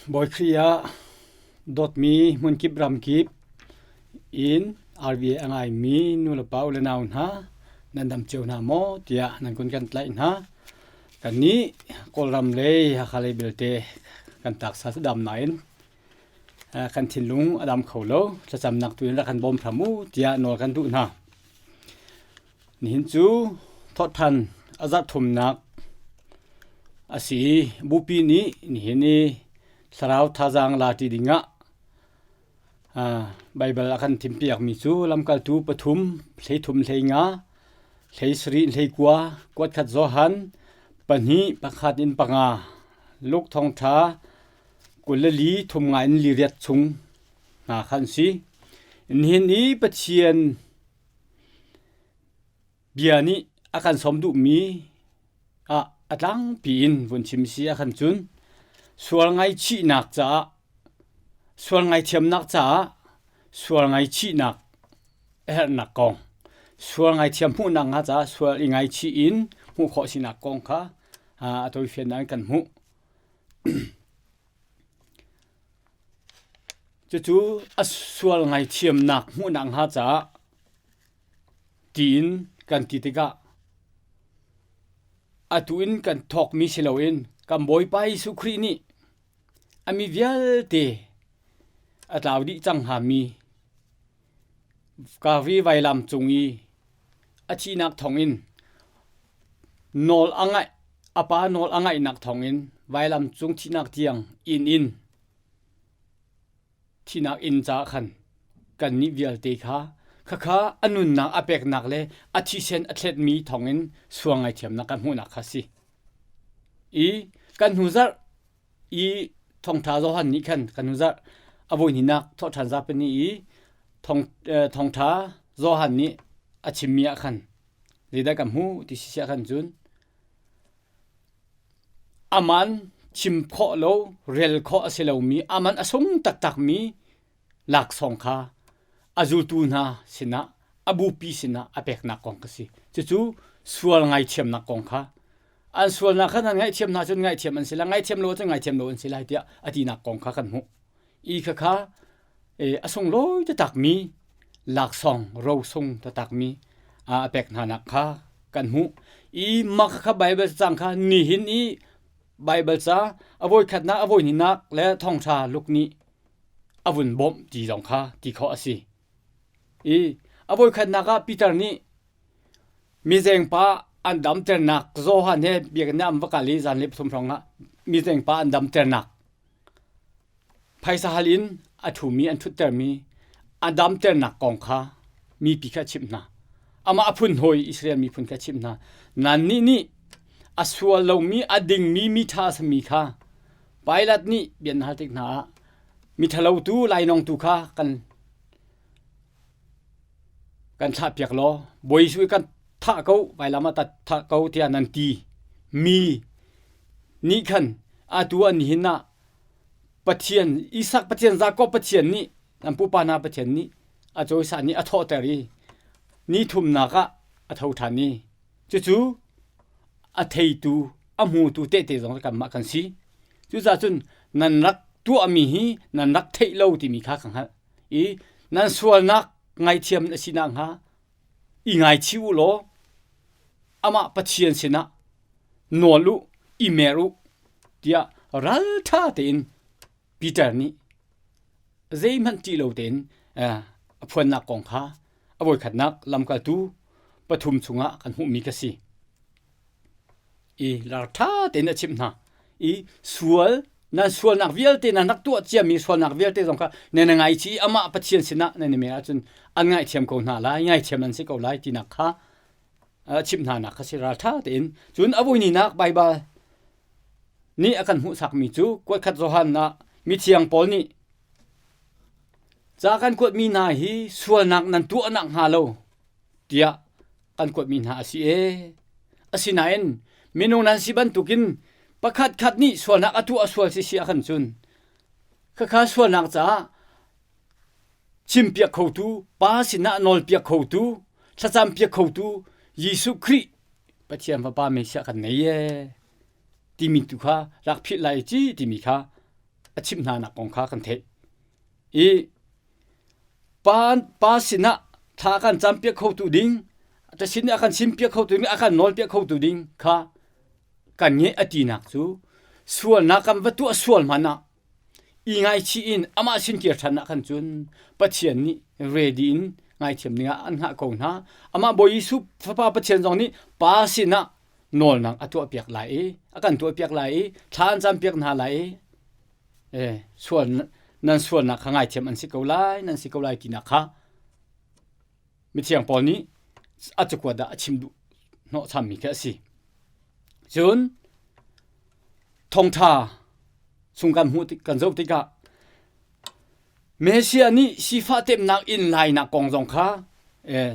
Bawi Khrih ah dawtmi hmunkip ramkip in RVA a ngaimi nulepa u le nau hna nan dam cio hna maw tiah nan kun kan tlaih hna. Kannih Kawlram lei Hakha lei belte kan taksa cu dam nain kan thinlung a dam kho lo. Thlacamnak tu in rak kan bawm hram u tiah nawl kan duh hna. Nihin cu thawhṭhan a zarh thumnak a si i bupi nih nihin i thlarau thazaang la ṭi dingah Baibal a kan thimpiakmi cu lamkaltu pathum, 13 hleinga, 17 hleikua, kuatkhat Johan, pahnih pakhat in panga, Luke thawngṭha 24 thum nga in li riat chung hna kha an si. Nihin i Pathian Bia nih a kan sawm duhmi ah a tlangpi in vun chim si ahkhan cun sual ngaihchihnak caah sual ngaithiamnak caah sual ngaihchihnak a herhnak kong sual ngaithiam hmuhnak hnga caah sual i ngaichih in hmuh khawh sinak kong kha a tawifiannak in kan hmuh. Cucu a sual ngaithiamnak hmuhnak hnga caah tiin kan ti tikah atu in kan thawkmi si loin kan Bawipa Jesuh Khrih nih a mi vialte a tlau dih cang hngami Kalvari vailam cung i a thihnak thawngin nawl a ngaih a pa nawl a ngaihnak thawngin vailam cung thihnak tiang inn in thihnak inn caah khan kannih vialte kha khakha a nunnak a peknak le a thisen a thletmi thawngin sual ngaithiamnak kan hmuhnak kha a si. I kan hnu zarh i thawngṭha Johan nih khan kan hnu zarh a voi hnihnak thawhṭhan zarhpini i thawng thawngṭha Johan nih a chimmi ah khan zeidah kan hmuh ti si siah khan cun Aman chim khawh lo, rel khawh a si lomi, aman a sung taktakmi laksawng kha a zultu hna sinah, a bupi sinah a peknak kong ka si. Cucu sual ngaithiamnak kong kha an sualnak kha nan ngaihthiam hna cun ngaihthiam an si lai, ngaihthiam lo ahcun ngaihthiam lo an si lai tiah a tinak kong kha kan hmuh. I khakha a sunglawi taktakmi laksawng rosung taktakmi a pek hnanak kha kan hmuh. I mah khakha Baibal cang kha nihin i Baibal ca a voikhatnak a voihnihnak le thawngṭha Luke nih a vun bawmh ti zong kha ti khawh a si. I a voikhatnak ah Peter nih mizengpa an damternak Johan he biakinn ah an va kal i zanlei pathum hrawng ah mizengpa an damternak Phaisa hal in a ṭhumi an ṭhuttermi a damternak kong kha mipi kha a chimh hna. Amah a phun hawi Israel miphun kha a chimh hna. Nannih nih a sual lomi, a dingmi, mi ṭha a simi kha Pilat nih bia an hal tik hna ah miṭhalo tu lainawngtu kha kan kan thlahpiak law Bawi Jesuh hi kan thah ko vailam ah thah ko tiah nan ti mi nih khan atu an nihin ah Pathian Isak Pathian Jakob Pathian nih an pupa hna Pathian nih a cawisa nih a thawhter i ni thumnak ah a tho ṭhan i cucu a theitu a hmutu tehte zong kanmah kan si cucaah cun nan rak tuahmi hi nan rak theih lo timi kha ka hngalh i nan sualnak ngaithiam a si nakhnga i ngaichih u law amah Pathian sinah nawl u i mer u tiah ralṭha tein Peter nih zeihmanh ṭih lo tein a phuannak kong kha a voikhatnak lamkaltu pathum chungah kan hmuhmi ka si. I ralṭha tein a chimh hna i sual nan sualnak vialte nan rak tuah ciami sualnak vialte zong kha nan i ngaichih i amah Pathian sinah nan i mer ahcun an ngaihthiam ko hna lai, ngaithiam an si ko lai tinak kha a chimh hna nak kha si ralṭha tein. Cun a voininak Baibal nih a kan hmuhsakmi cu kuatkhat Johan ah mithiang Paul nih ca kan kuatmi hna hi sualnak nan tuah nak hnga lo tiah kan kuatmi hna a si ee. Asinain minung nan si bantukin pakhat khat nih sualnak a tuah sual si si ahkhan cun khakha sualnak caah chimpiak khotu pa sinah nawlpiak khotu thlacampiak khotu Jesuh Khrih Pathian Fapa Messiah kan nei ee timi tu kha rak philh lai ci timi kha. a chimh hna nak kong kha kan theih. I pa, pa sinah thla kan campiak khotu ding, ta sin a kan simpiak khotu ding, a kan nawlpiak khotu ding kha kan ngeih a tinak cu sualnak kan va tuah sual hmanh ah i ngaichih in amah sin kir ṭhan ah khan cun Pathian nih ready in ngaithiam dingah an hngah ko hna. Amah Bawi Jesuh Fapa Pathian zong nih Pa sinah nawlnak a tuahpiak lai i a kan tuahpiak lai i thla an campiak hna lai i eh sual nan sualnak kha ngaithiam an si ko lai nan si ko lai tinak kha mithiang Paul nih a cakuat ah a chim duh hnawhchammi khi a si. Cun thongtha chung kan hmuh tik kan zoh tikah Messiah nih sifah temnak in lainak kong zong kha eh,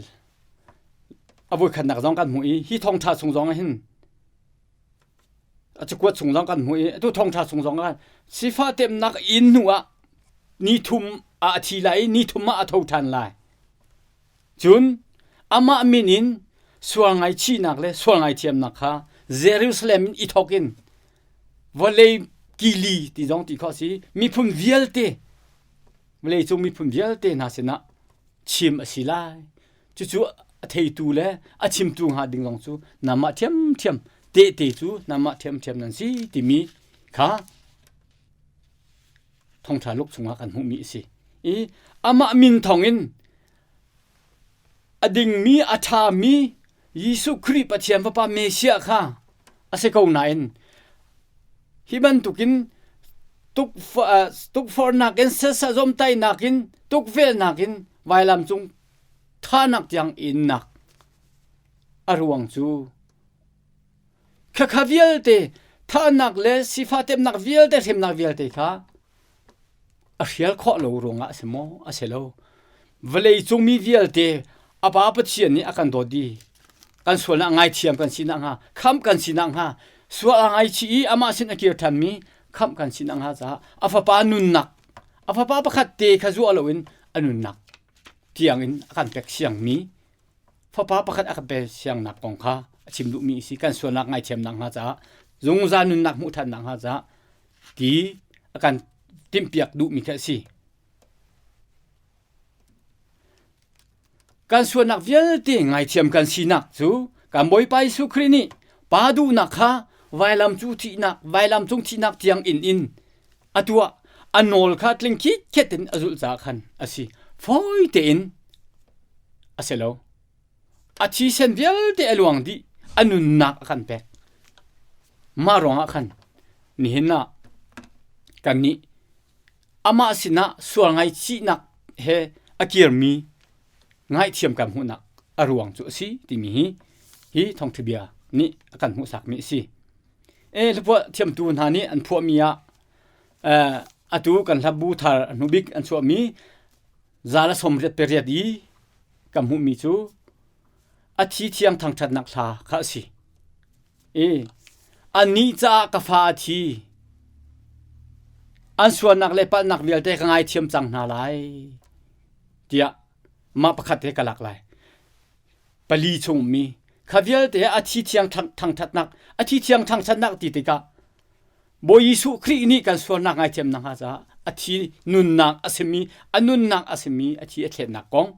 a voikhatnak zong kan hmuh i hi thongtha chung zong ah hin a cakuat chung zong kan hmuh i atu thongtha chung zong ah sifah temnak in hnu ah ni thum ah a thi lai i ni thum ah a tho ṭhan lai. Cun amah min in sual ngaichihnak le sual ngaithiamnak kha Jerusalem in i thawk in vawlei kili ti zong ti khawh a si miphun vialte vawleicung miphun vialte hna sinah chim a si lai. Cucu a theitu le a chimtu hnga ding zong cu nangmah ṭhiamṭhiam tehte cu nangmah ṭhiamṭhiam nan si timi kha thongṭha luk chungah kan hmuhmi a si. I amah min thawngin a dingmi a ṭhami Jesuh Khrih Pathian Fapa Messiah kha a si ko nain hi bantukin tukforhnak in setsah zawmtaihnak in tukvelnak in vailam cung thahnak tiang innak a ruang cu Khakha vialte thahnak le sifah temnak vialte hremnak vialte kha a hrial khawh lo ruangah a si maw? A si lo. Vawlei cung mi vialte a Pa Pathian nih a kan dawt dih. Kan sualnak ngaithiam kan si nakhnga, khamh kan si nakhnga, sual a ngaichih i amah sin a kir ṭhanmi khamh kan si nakhnga caah a fapa nunnak, a fapa pakhat te kha zuah loin a nunnak tiangin a kan pek siangmi Fapa pakhat a ka pe siangnak kong kha a chim duhmi a si. Kan sualnak ngaithiamnak hnga caah zungzal nunnak hmuh ṭhannak hnga caah ti a kan timhpiak duhmi khi a si. Kan sualnak vialte ngaithiam kan sinak cu kan Bawipa Jesuh Khrih nih pa duhnak kha vailam cu thihnak vailam cung thihnak tiang in in a tuah a nawl kha tling khit in a zulh caah khan a si. Fawi tein a si lo. A thisen vialte a luang dih, a nunnak a kan pek. Mah ruangah khan nihin ah kannih amah sinah sual ngaihchihnak he a kirmi ngaihthiam kan hmuhnak a ruang cu a si timi hi hi thawngṭha bia nih a kan hmuhsakmi a si. E hlapuah thiamtu hna nih an phuahmi ah atu kan hlabu thar hnubik an chuahmi za le 88 pariat i kan hmuhmi cu a thi thiang thangṭhatnak hla kha a si. I annih caah ka fa a thi. An sualnak le palhnak vialte ka ngaithiam cang hna lai tiah mah pakhat he ka lak lai. Pali chung mi kha vialte a thi thiang thangṭhatnak a thi thiang thangṭhatnak ti tikah Bawi Jesuh Khrih nih kan sualnak ngaithiamnak hnga caah a thi nunnak a simi a nunnak a simi a thi a thletnak kong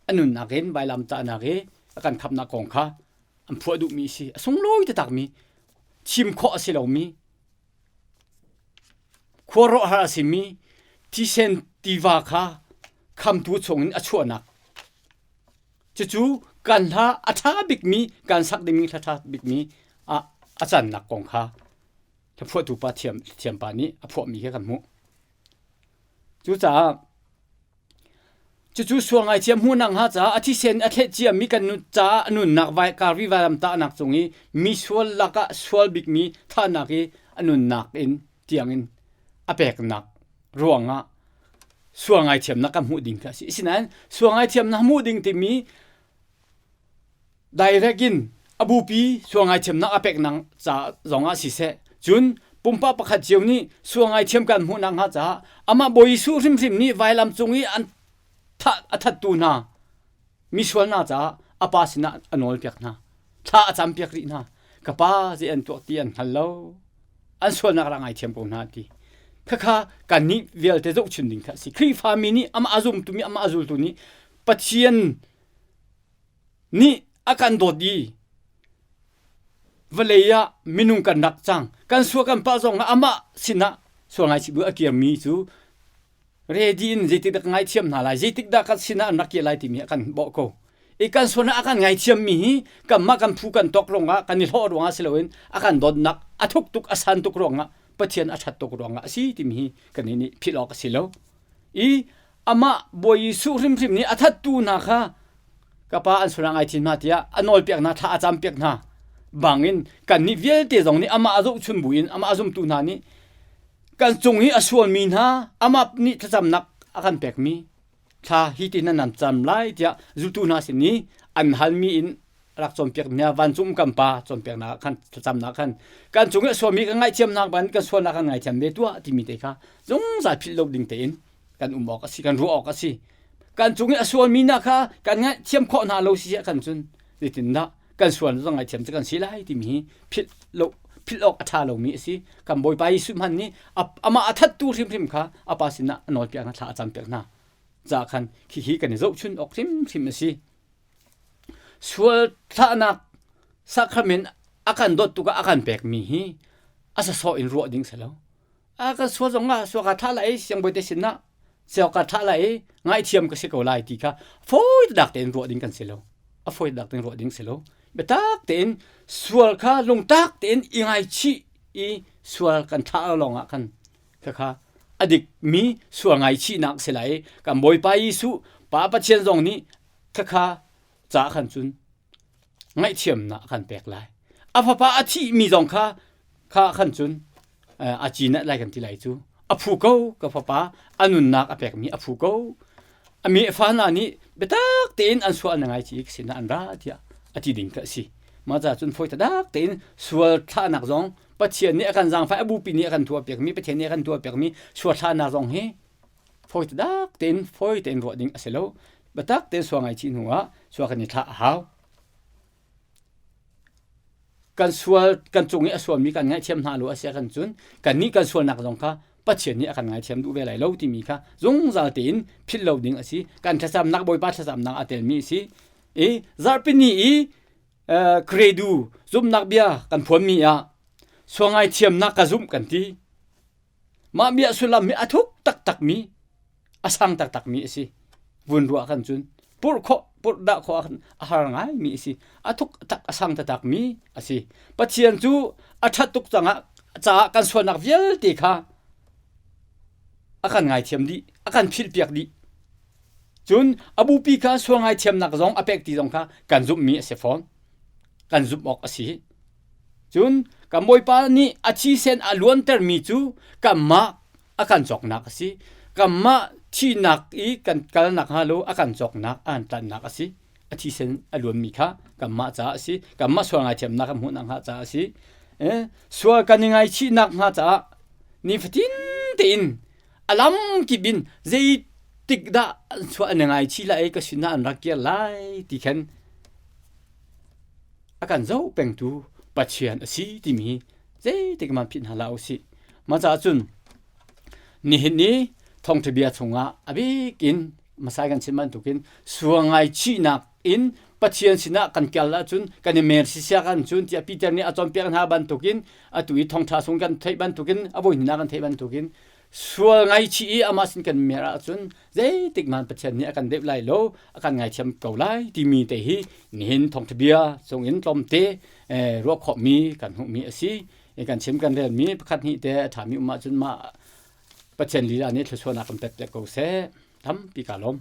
a nunnak in vailam tahnak i a kan khamnak kong kha an phuah duhmi a si a sunglawi taktakmi chim khawh a si lomi khuaruahhar a simi thisen tiva kha khamtu chungin a chuahnak cucu kan hla a ṭha bikmi kan sak dingmi hla ṭha bikmi ah a cannak kong kha hlaphuahtu pa thiam thiampa nih a phuahmi kha kan hmuh. Cucaah cucu sual ngaithiam hmuhnak hnga caah a thisen a thlet ciami kan nun caah a nunnak vai karvi vailam tahnak cung i mi sual lakah sual bikmi thahnak i a nunnak in tiangin a peknak ruangah sual ngaithiamnak kan hmuh ding kha a si. Asinain sual ngaithiamnak hmuh ding timi direct in a bupi sual ngaithiamnak a peknak ca zongah siseh cun pumpak pakhat cio nih sual ngaithiam kan hmuhnak hnga caah amah Bawi Jesuh hrimhrim nih vailam cung i an thah a thattu hna misual hna caah a pa sinah a nawlpiak hna thla a campiak rih hna ka pa zei an tuah ti an hngal lo an sualnak rak ngaithiam ko hna ti. Khakha kannih vialte zohchun ding kha a si. Khrihfami nih amah a zumtumi amah a zultu nih Pathian nih a kan dawt i vawlei ah minung kan rak cang. Kan sual kan palh zong ah amah sinah sual ngaichih bu a kirmi cu ready in zeitik dah ka ngaithiam hna lai, zeitik dah kan sinah an rak kir lai timi a kan bawh ko. I kan sual a kan ngaithiam mi hi kanmah kan phu kan tawk ruangah kan i hlawh ruangah si loin a kan dawtnak a thuk tuk a san tuk ruangah Pathian a ṭhat tuk ruangah a si timi hi kan nih philh awk a si lo. I amah Bawi Jesuh hrimhrim nih a thattu hna kha ka pa an sual ah ngaithiam hna tiah a nawlpiak hna thla a campiak hna bangin kannih vialte zong nih amah a zohchun buin amah a zumtu hna nih kan cung i a sualmi hna amah nih thlacamnak a kan pekmi thla hi ti nan nan cam lai tiah zultu hna sin i an halmi in rak cawnpiak mi vancung kan pa cawnpiaknak khan thlacamnak khan kan cung i a sualmi kan ngaihthiamnak ban kan sualnak kan ngaithiam ve tuah timi te kha zungzal philh lo ding tein kan um awk a si kan ruah awk a si. Kan cung i a sualmi hna kha kan ngaihthiam khawh hna lo si kan cun zeitindah kan sual zong ngaihthiam cu kan si lai timi hi philh lo philh awk a ṭha lomi a si. Kan Bawipa Jesuh hmanh nih amah a thattu hrimhrim kha a pa sinah a nawlpiak hna thla a campiak hna caah khan khihi kan i zohchun awk hrimhrim a si. Sual thlahnak sacrament a kan dawt tuk ah a kan pekmi hi a sasawh in ruah ding si lo. A kan sual zong ah sual ka thlah lai i siangbawi te sinah siau ka thlah lai i ngaihthiam ka si ko lai ti kha fawi dak tein ruah ding kan si lo. A fawi dak tein ruah ding si lo. Biatak tein sual kha lungtak tein i ngaichih i sual kan thlah lawng ah khan khakha a dikmi sual ngaichihnak si lai i kan Bawipa Jesuh Pa Pathian zong nih khakha ca khan cun ngaihthiamnak a kan pek lai. A fapa a thihmi zong kha kha khan cun a cinat lai kan ti lai cu. A phu ko ka fapa a nunnak a pekmi a phu ko. A mi a fa hna nih biatak tein an sual na ngai chi sinah an ra tiah a ti ding ka si. Mah ca cun fawi tadak tein sual thlahnak zong Pathian nih a kan zaangfah a bupi nih a kan tuah piakmi Pathian nih a kan tuah piakmi sual thlahnak zong hi fawi tadak tein fawi tein ruah ding a si lo. Biatak tein sual ngaichih hnu ah sual kan i thlah a hau. Kan sual kan cung i a sualmi kan ngaihthiam hna lo a si ah kan cun kannih kan sualnak zong kha Pathian nih a kan ngaithiam duh ve lai lo timi kha zungzal tein philh lo ding a si. Kan thlacamnak Bawipa thlacamnak a telmi a si. I zarhpini i credo zumhnak bia kan phuanmi ah sual ngaithiamnak ka zumh kan ti. Mah bia sullam hi a thuk taktakmi, a sang taktakmi a si. Vun ruah kan cun purh khawh, purh dah khawh ahkhan a har ngaimi a si. A thuk tak a sang taktakmi a si. Pathian cu a ṭhat tuk cangah caah kan sualnak vialte kha a kan ngaithiam dih, a kan philhpiak dih. Cun a bupi kha sual ngaithiamnak zong a pek ti zong kha kan zumhmi a si fawn. Kan zumh awk a si. Cun kan Bawipa nih a thisen a luantermi cu kanmah a kan cawknak a si. Kanmah thihnak i kan kalnak hnga lo a kan cawknak, a kan tlanhnak a si. A thisen a luanmi kha kanmah caah a si. Kanmah sual ngaithiamnak kan hmuhnak hnga caah a si. Eh, sual kan i ngaichihnak hnga caah nifatin tein a lam kip in zeitik dah an sual an i ngaichih lai i ka sinah an rak kir lai ti khan a kan zoh pengtu Pathian a si timi hi zeitik hmanh philh hna hlah usih. Mah caah cun nihin ni thawngṭha bia chungah a bik in hmasa kan chim bantukin sual ngaichihnak in Pathian sinah kan kal ahcun kan i mer sisia kan cun tiah Peter nih a cawnpiak hna bantukin atu i thawngṭha sung kan theih bantukin a voi hnih kan theih bantukin sual ngaichih i amah sin kan mer ahcun zeitik hmanh Pathian nih a kan deuh lai lo a kan ngaithiam ko lai timi te hi nihin thawngṭha bia chungin tlawmte ruah khawhmi kan hmuhmi a si. Kan chim kan relmi pakhat hnih te a ṭhami um ahcun mah Pathian lila nih thluachuahnak kan pek piak ko seh. Tampi ka lawm.